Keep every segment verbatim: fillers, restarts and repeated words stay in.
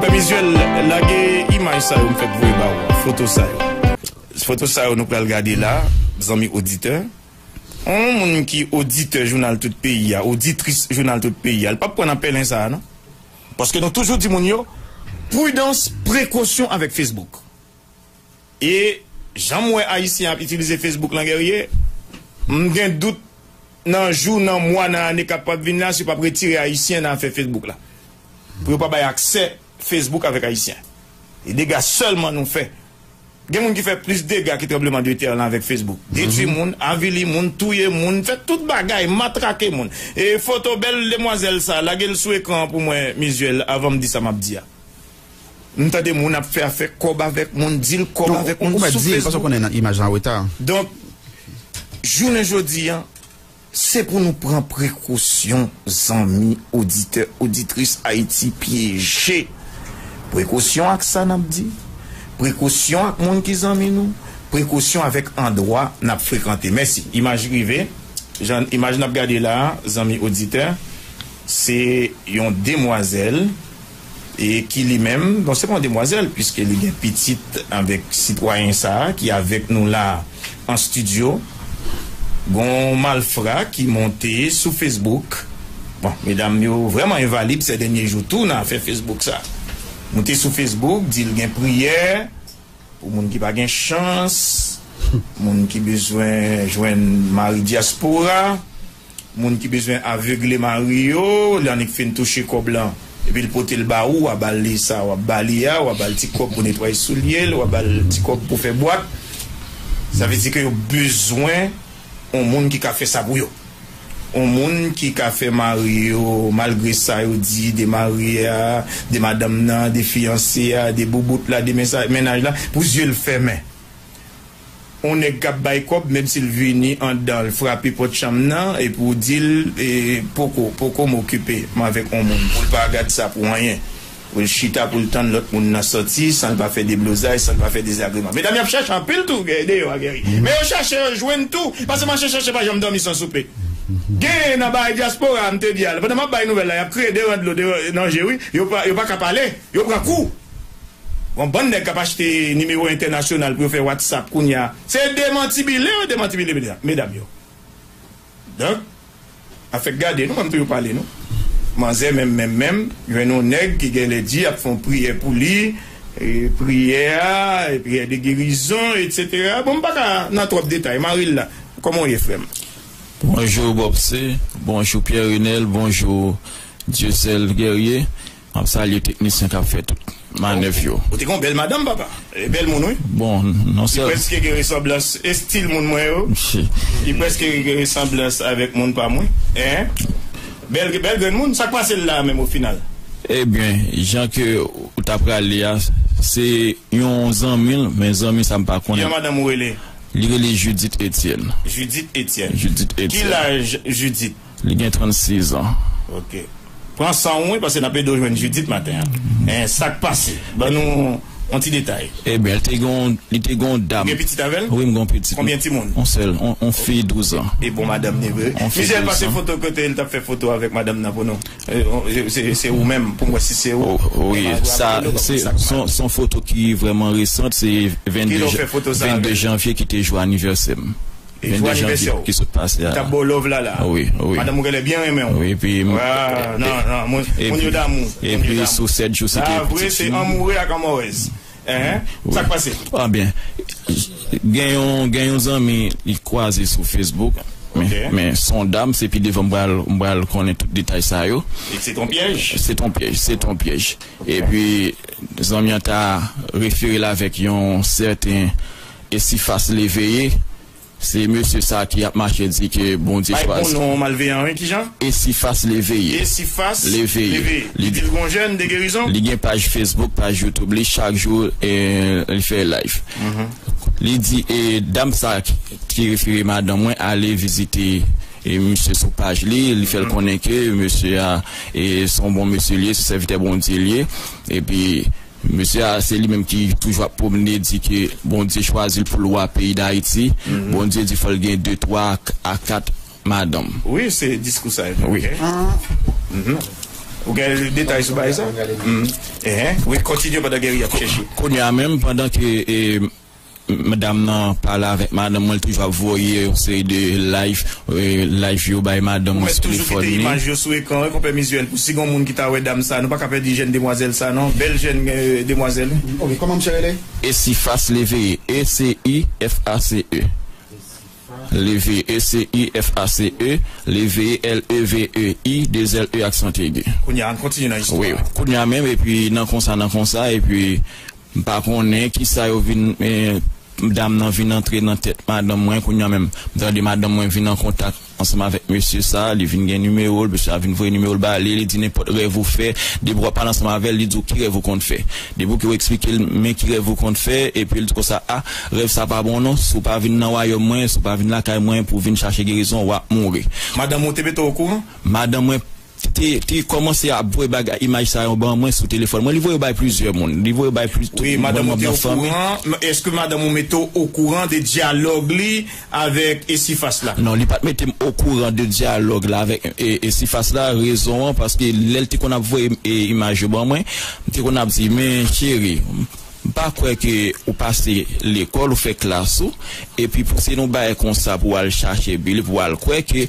Frè Mizuel, lage imaj sa yo m fèk voye ba ou a, foto sa yo. Foto sa yo nou pral gade la, zanmi oditè. Yon moun ki oditè jounal Tout Peyi a, oditris jounal Tout Peyi a, li p ap pran nan pèlen sa a, non. Paske nou toujou di moun yo, pridans, prekosyon avèk Facebook. E jan m wè Ayisyen ap itilize Facebook lan, Guerrier, m gen dout nan jou, nan mwa, nan ane k ap, ap vin la, si yo p ap retire Ayisyen nan afè Facebook la. Pou yo pa bay aksè Facebook avèk Ayisyen. E dega sèlman nou fè. Gen moun ki fè plis dega ke tranblemanntè lan avèk Facebook. Detwi moun, avili moun, touye moun, fè tout bagay, matrake moun. E foto bèl demwazèl sa, lage l sou ekran an pou mwen, Mizuel, avan m di sa m ap di a. M tande moun ap fè afè kòb avèk moun, dil kòb avèk moun sou Facebook. Ou mèt di, paske w konnen imaj lan an reta. Donk, jounen jodi a, se pou nou pran prekosyon, zanmi, oditè, oditris, Ayiti pyeje. Prekosyon ak sa n ap di, prekosyon ak moun ki zanmi nou, prekosyon avèk andwa n ap frekante. Mèsi. Imaj rive. Jan, imaj n ap gade la a, zanmi oditè, se yon demwazèl, e ki li menm, bon, se pa yon demwazèl, piske li gen pitit avèk sitwayen sa a ki avèk nou la a an estidyo. Gon malfra ki monte sou Facebook. Bon, medam yo vrèman envalid sè dènye jou tou nan afè Facebook sa. Monte sou Facebook, di l gen priyè pou moun ki pa gen chans, moun ki bezwen jwenn mari dyaspora, moun ki bezwen avegle mari yo, lè annik fin touche kòb lan, epi l pote l ba ou, w a ba l li sa, w a ba li a, w a ba l ti kòb pou netwaye soulye l, w a ba l ti kòb pou fè bwat. Sa vle di ke yo bezwen yon moun ki ka fè sa pou yo. Yon moun ki ka fè mari yo, malgre sa yo di de mari a, de madanm nan, de fiyanse a, de boubout la, de mensa-, mennaj la, pou zye l fèmen. Yon nèg k ap bay kòb, menm si l vini anndan, l frape pòt chanm nan, epi w di l, e, poko, poko m okipe m avèk yon moun, pou l pa gad sa pou anyen. Pou l chita, pou l tann lòt moun nan sòti, san l pa fè deblozay, san l pa fè dezagreman. Medam y ap chèche anpil tou, gè-, deyò a, Guerrier. Men yo chèche, yo jwenn tou, paske mache chèche pa janm dòmi san soupe. Gen nan bagay dyaspora a, m te di a, pandan m ap bay nouvèl la, y ap kreye de randlo de, nan je, wi. Yo pa, yo pa ka pale, yo pran kou. Gon bann nèg k ap achte nimewo entènasyonal pou yo fè WhatsApp kounye a. Se demantibile yo demantibile medam, medam yo. Donk, afè k gade, nou, mwen m toujou pale, non. Manzè menm, menm, menm, jwenn yon nèg ki genlè di ap fè yon priyè pou li, e, priyè a, e, priyè de gerizon, etsetera. Bon, m pa ka nan twòp detay, mari l la. Kòman w ye, frè m? Bonjou, Bòpse. Bonjou, Pierre Renel. Bonjou, Dieuseul Guerrier. M ap salye teknisyen k ap fè tout manèv yo. Ou te gen yon bèl madanm, papa. E bèl moun, wi. Bon, non sèl- Li prèske gen resanblans, estil moun mwen yo. Li prèske gen resanblans avèk moun pa mwen. Hein? Bèl, bèl grenn moun. Sa k pase l la menm, o final? Ebyen, jan ke ou ta prale a, se yon zanmi l, men zanmi sa m pa konnen. Jan madanm ou rele? Li rele Judith Etienne. Judith Etienne. Judith Etienne. Ki laj Judith? Li gen trannsez an. Ok. Pran san w, wi, paske n ap ede w jwenn Judith maten an. Hein, sa k pase? Ban nou yon ti detay. Ebyen, li te gon, li te gon dam. Ou gen pitit avè l? Wi, m gon pitit. Konbyen timoun? Yon sèl, yon, yon fi douz an. E bon madanm li vre. Yon fi douz an. Michel, pase foto kote l t ap fè foto avèk madanm nan pou nou. E, se, se ou menm, pou m wè si se ou. O, wi, sa, se, se yon, se yon foto ki vrèman resan, se vennde jan-, vennde janvye ki te jou anivèsè m. E jou anivèsè w ki sot pase a. Li t ap ba w love la, la. Wi, wi. Madanm ou genlè byen renmen w. Wi, epi m- Ah, non, non, moun, moun yo damou. Epi sou sèt jou, se te pitit fi m. Sa vre, se anmoure ak anmorèz. Hein? Sa k pase? Ah, byen. Gen yon, gen yon zanmi li kwaze sou Facebook. Men, men se yon dam, se pi devan m pral, m pral konnen tout detay sa yo. E se t on pyèj? Se t on pyèj, se t on pyèj. Epi, zanmi an ta refere l avèk yon sèten Esifas Leveye. Se mesye sa ki ap mache di ke Bondye chwazi. Bay bon non malveyan, wi, kijan? Esifas Leveye. Esifas Leveye. Li di l gon jèn de gerizon? Li gen paj Facebook, paj YouTube li, chak jou, e, li fè live. Li di, e, dam sa ki, ki refere madanm mwen ale vizite, e, misye sou paj li, li fè l konnen ke mesye a, e, se yon bon mesye li ye, se sèvitè Bondye li ye. Epi, mesye a, se li menm ki toujou ap pwomne di ke Bondye chwazi l pou l wa peyi Dayiti. Bondye di fò l gen de, twa a kat madanm. Wi, se diskou sa yo. Wi. Ok. Ou gen detay sou bagay sa? Wi, kontinye pandan Guerrier ap chèche. Kounye a menm, pandan ke e, m- dam nan pale avèk madanm mwen, li toujou ap voye yon seri de live, e, live yo bay madanm mwen sou telefòn li. Ou mèt toujou kite imaj yo sou ekran wi, konpè Mizuel, pou si gen moun ki ta wè dam sa, nou pa ka pèdi jèn demwazèl sa non, bèl jèn e, demwazèl. Ok, kòman misye rele? Eciface Leveye, E C I F A C E. Leveye, E C I F A C E, Leveye, L E V E I, de L E aksan egi. Kounye a, ann kontinye nan istwa. Wi, kounye a menm, epi nan konsa, nan konsa, epi m pa konnen kisa yo vin, e, dam nan vin antre nan tèt madanm mwen, kounye a menm, m tande madanm mwen vin an kontak ansanm avèk mesye sa, li vin gen nimewo l, mesye a vin voye nimewo l ba li, li di nenpòt rèv ou fè, depi w ap pale ansanm avè l, li di w ki rèv ou konn fè. Depi w eksplike l men ki rèv ou konn fè, epi l di konsa, a, rèv sa pa bon non, si w pa vin nan wayòm mwen, si w pa vin lakay mwen pou w vin chache gerizon, w ap mouri. Madanm ou te mete w okouran? Madanm mwen te, te kòmanse ap voye bagay, imaj sa yo ban mwen sou telefòn mwen. Li voye yo bay plizyè moun. Li voye yo bay plizyè moun nan fanmi. Wi, madanm ou te okouran? Èske madanm ou mete w okouran de dyalòg li avèk Esifas la? Non, li pa t mete m okouran de dyalòg la avèk e, Esifas la. Rezon an, paske lè l te konn ap voye e, imaj yo ban mwen, m te konn ap di, men cheri, m pa kwè ke ou pase lekòl, ou fè klas ou, epi pou se yon bagay konsa pou w al chache bile, pou w al kwè ke,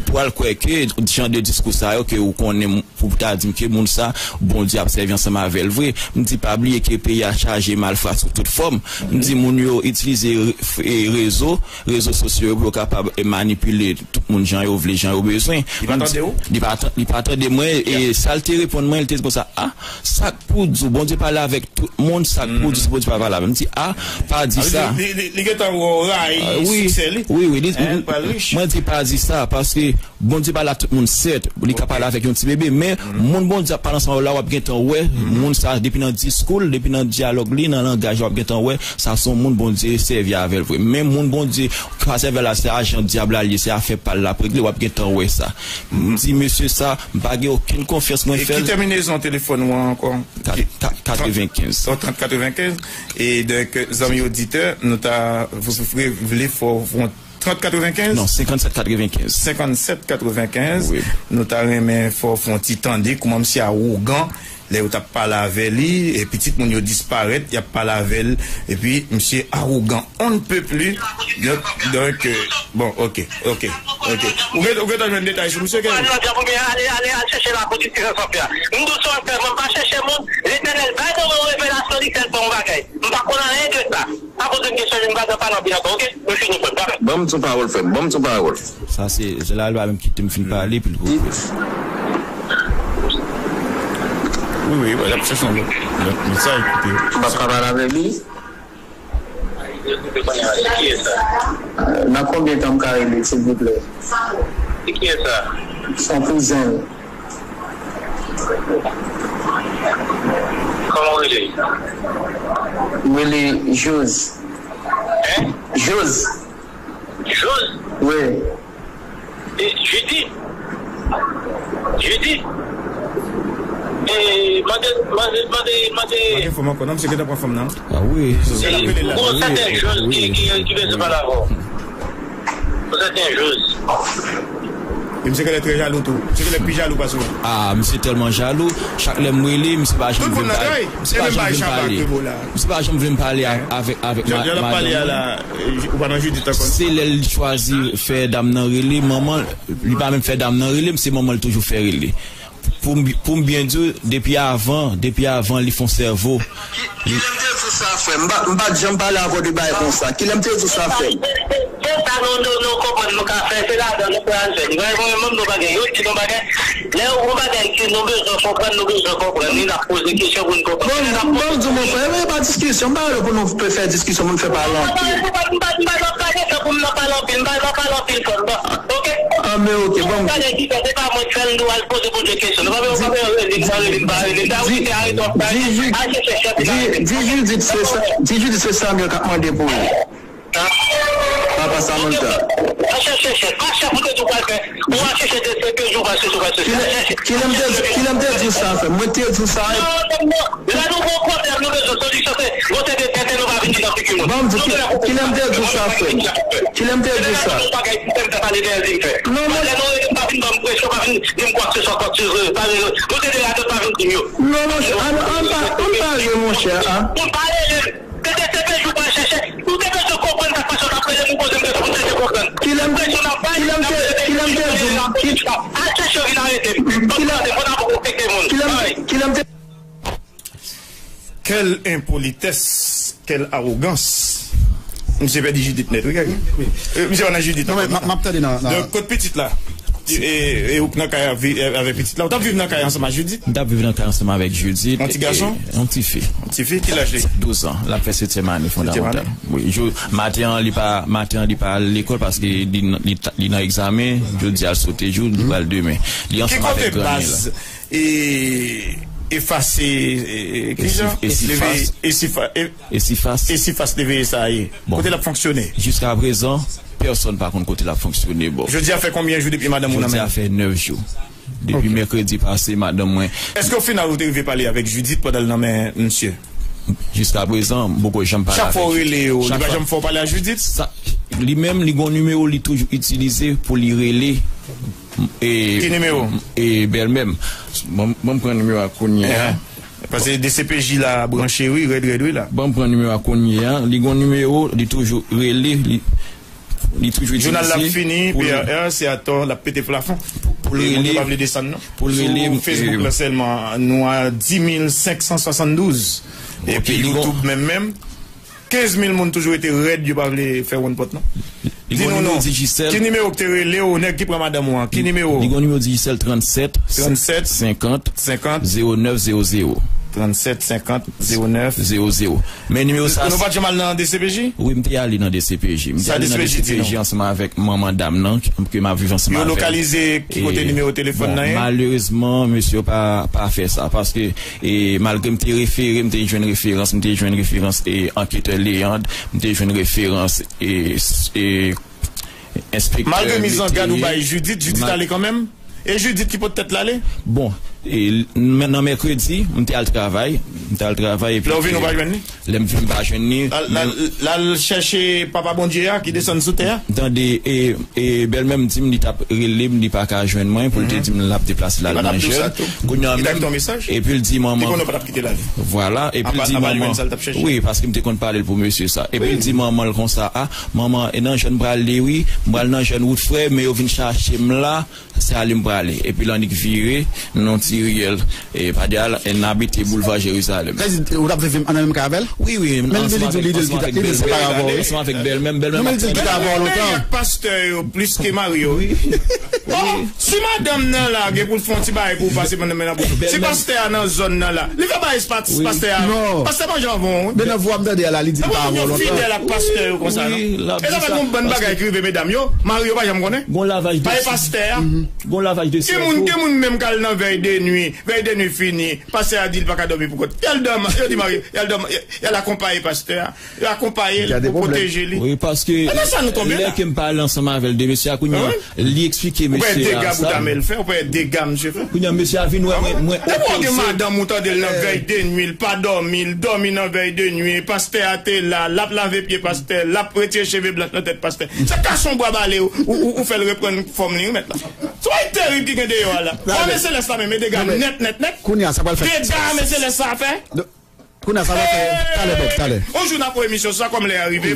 pou w al kwè ke jan de diskou sa yo ke ou konnen pou w ta di m ke moun sa, Bondye ap sèvi ansanm avè l vre. M di pa bliye ke peyi a chaje malfra sou tout fòm. M di moun yo itilize re- e rezo, rezo sosyo yo pou yo kapab e manipile tout moun jan yo vle, jan yo bezwen. Li pa tande w? Li pa tan- li pa tande mwen, e sa l te reponn mwen, li te di konsa, a, sa k pou di w, Bondye pale avèk tout moun, sa k pou di w, Bondye pa pale avè m. M di, a, pa di sa. Li, li, li gentan rayi siksè li. Wi, wi, li, mwen di pa di sa, paske Bondye pale ak tout moun, sèt, li ka pale avèk yon ti bebe, men moun Bondye ap pale ansanm avè w la, w ap gentan wè moun sa, depi nan diskou l, depi nan dyalòg li, nan langaj la, w ap gentan wè sa se yon moun Bondye sèvi avè l vre. Men moun Bondye pa sèvi avè l la, se ajan dyab la li ye, se afè pa l l ap regle, w ap gentan wè sa. M di mesye sa, m pa gen okenn konfyans mwen fè l. E ki tèminezon telefòn ou an ankò? Kat- kat- katrevenkenz. Oh, trant katrevenkenz. E donk, zanmi oditè, nou ta, si w vle, fò w trant katrevenkenz? Non, senkannsèt katrevenkenz. Senkannsèt katrevenkenz. Wi. Nou ta renmen fè w fè yon ti tande kouman misye awogan lè yo t ap pale avè li, e pitit moun yo disparèt, y ap pale avè l, epi misye awogan on ne peut plus. Donk, donk, euh, bon, ok, ok, ok. Ou gen, ou gentan jwenn detay sou misye, Kevin? Ale, ale, al chèche la pou diskisyon san fè a. M di w sa w ap fè, mwen pa chèche moun. Letènèl bay nan mwen revelasyon, li fè l fè yon bagay. M pa konn anyen de sa. Pa poze m kesyon, m pa nan pale anpil ankò, oke? M fini, frè m. Ban m ti pawòl, frè m. Ban m ti pawòl. Sa se, se la, li pa menm kite m fin pale, epi l poko fè. Wi, wi, w ap chèche yon lòt, lòt mesaj, koute. M pa ka pale avè li. Nan konbyen tan m ka rele, silvouplè? Se kiyès sa? Se yon kouzen l. Kòman w rele? M rele Jose. Hein? Jose. Jose? Wi. E, Judith? Judith? E, mande, mande, mande, mande. Pa gen fanm ankò, non, misye gentan pran fanm nan. Ah wi. Wi, wi, wi. Wi. Wi. Pou sèten jou. E misye genlè trè jalou tou. Misye genlè pi jalou pase w. Ah, misye tèlman jalou. Chak lè m rele, misye pa janm vle m pale. Misye pa janm vle m pale. Misye pa janm vle m pale a- avèk, avèk ma- madanm mwen. Ou pa nan Judith ankò. Se lè l chwazi fè dam nan rele, manman, li pa menm fè dam nan rele m, se manman l toujou fè rele. Pou m, pou m byen di w, depi avan, depi avan, li fè yon sèvo. Kilè m te di w sa, frè m? M pa, m pa t janm pale avè w de bagay konsa. Kilè m te di w sa, frè m? Se sa nou, nou, nou konprann nou ka fè, se ladan nou pral fè. Nou pa gen yon moun nou pa gen, yo di nou bagay. Lè yon bagay ke nou bezwen konprann, nou bezwen konprann. Ni n ap poze kesyon pou n konprann. Bon, bon, di w, mon frè, e pa diskisyon. M pa rele pou nou fè diskisyon, pou nou fè pale anpil. M pa, m pa, m pa nan pale, tankou m nan pale anpil, m pa nan pale anpil, frè m. Bon, oke? Ah, men oke, bon. Bagay ki fè, se pa mwen k fè l, nou al poze Bondye kesyon. Nou pa bezwen rele, m pa rele, m pa rele. Sa, wi, se arete w ap pale. Al chèche chèf la. Di Judith se sa, di Judith se Samuel k ap mande pou li. Papa Samantha. Al chèche chèf. Pa chèf ou te di w pral fè. Ou al chèche de sèt jou, pase jou, pase jou. Kilè, kilè m te di, kilè m te di w sa, frè m? Mwen te di w sa. Non, non, non. La nou gon pwoblèm, nou bezwen solisyon, se monte de tèt, nou pa vin nan figi moun. Bon, m di, kilè m te di w sa, frè m? Kilè m te di sa? Yon bagay ki fè m fè pale dèyè l di m fè. Non, monchè. Lè nou rele m, pa vin ban m presyon, pa vin di m kwakseswa, kwakseswa. Pa vin, nou te de la tèt, pa vin di m yo. Non, monchè, an, an pa, an pa jwe, monchè, a. Ou pa rele m. Se te se peyi ou pral chèche. Ou te bezwen konprann sa k pase, w t ap rele m, ou poze m kesyon, m te konprann. Kilè m, kilè m te, kilè m te di w, ki, al chèche yo vin arete m. Kilè, kilè m, kilè m te Quelle impolitesse, quelle arrogance. Misye pèdi Judith nèt, wi, gade. Euh, misye pa nan Judith ankò, non. Non, men m ap tande nan, nan... Donk, kot pitit la? E, e ou k nan kay avè, avè pitit la? Ou t ap viv nan kay ansanm ak Judith? M t ap viv nan kay ansanm avèk Judith. Yon ti gason? E, yon ti fi. Yon ti fi? Ki laj li? Douz an. L ap fè setyèm ane fondamantal. Setyèm ane? Wi. Jou, maten an, li pa, maten an, li pa al lekòl paske li, li, li nan egzamen. Jodi a, l sote jou, li pral demen. Li ansanm avèk grann li la. Ki kote baz e, efase, e, e, kijan? Esifas. Esifas. Esifas leve sa ye. Bon. Kote l ap fonksyone? Jiska prezan, pèsonn pa konn kote l ap fonksyone, bon. Jodi a fè konbyen jou depi madanm ou nan men? Jodi a fè nèf jou. Depi mèkredi pase, madanm mwen. Èske o final ou te rive pale avèk Judith pandan l nan men misye? Jiska prezan, m poko janm pale avèk Judith. Chak fwa w rele yo, li pa janm fè w pale a Judith? Sa, li menm, li gon nimewo li toujou itilize pou li rele. E, ki nimewo? E bèlmè m. Ban m, ban m pran nimewo a kounye a. Paske D C P J la branche, wi, rèd, rèd, wi, la. Ban m pran nimewo a kounye a. Li gon nimewo, li toujou rele, li, li toujou itilize. Jounal la fini, P R R, se atò, l ap pete plafon. Pou l rele, moun yo pa vle desann, non. Pou l rele, sou Facebook la sèlman, nou a dis mil senk san swasanndouz. Epi YouTube menm, menm. Kenz mil moun toujou rete rèd, yo pa vle fè wonn pòt, non. Di nou non. Ki nimewo k te rele w, nèg ki pran madanm ou an? Ki nimewo? Li gon nimewo Digicel, trannsèt, trannsèt, senkant, senkant, zewo nèf zewo zewo. Trannsèt, senkant, zewo nèf zewo zewo. Men nimewo sa. Nou pa t janm al nan D C P J? Wi, m te ale nan D C P J. M te ale nan D C P J ansanm avèk manman dam nan, ke m ap viv ansanm avè l. Yo lokalize ki kote nimewo telefòn nan ye? Malerezman, mesye yo pa, pa fè sa, paske E malgre m te refere, m te jwenn referans, m te jwenn referans e anketè Leandre, m te jwenn referans e, e enspektè Mete. Malgre mizangad ou bay Judith, Judith ale kanmenm? E Judith ki pot tèt l ale? Bon, e, men nan mèkredi, m te al travay, m te al travay epi... Lè w vin ou pa jwenn li? Lè m vin m pa jwenn li. L al, l al, l al chèche Papa Bondye a ki desann sou tè a? Tande, e, e bèlmè m di m li t ap rele m, li pa ka jwenn mwen, pou l te di m l ap deplase l al nan jèn. Kounye a menm, epi l di manman, vwala, epi l di manman, wi, paske m te konn pale l pou mesye sa. Epi l di manman l konsa, a, manman, e nan jèn m prale, wi, m pral nan jèn wout frè, men yo vin chache m la, se ale m prale. Epi l annik vire nan yon ti riyèl, e, pa de al, e, n abite boulva Jerizalèm. Sa di, ou t ap viv nan menm kay avè l? Wi, wi, men li di, li di l ki ta, li di l se pa rapò, wi. Ansanm avèk bèlmè m, bèlmè m. Non, men li di l kite avè w lontan. Pastè yo plis ke mari yo, wi. Oh, si madanm nan la gen pou l fè yon ti bagay pou ou pase pandan men nan bouch ou. Si pastè a nan zòn nan la, li fè bagay pa-, pastè a. Non. Pastè manje anvan w, wi. Men nan vwa m tande a la, li di l pa avè w lontan. Fidèl ak pastè yo konsa, non? E sa fè gon bann bagay ki rive medam yo, mari yo pa janm konnen. Gon lavaj de... Pa e pastè a. Gon lavaj de sèvo. Ki moun, ki moun menm k al nan vèy de nwi, vèy de nwi fini, pastè a di l pa ka dòmi pou kont. Y al dòmi, yo di mari, y al dòmi, y al akonpaye pastè a. Yo akonpaye l pou pwoteje li. Wi, paske lè ke m pale ansanm avè l de mesye a, kounye a, li eksplike mesye a sa. Ou pa wè dega bout a men l fè, ou pa wè dega mesye fè. Kounye a, mesye a vin wè mwen, mwen opeze. Depi w gen madanm ou tande l nan vèy de nwi, l pa dòmi, l dòmi nan vèy de nwi, pastè a te la, l ap lave pye pastè, l ap retire cheve blanch nan tèt pastè. Se kason bwa bale ou, ou, ou fè l reprann fòm li, wi, mèt la. Se yon bagay terib ki gen deyò a la. Ame Selès la menm, e dega nèt, nèt, nèt. Kounye a, sa pral fè. Dega Ame Selès sa fè. Kounye a sa va fè talè, Bòb, talè. On jou n ap wè emisyon sa kòm lè a rive.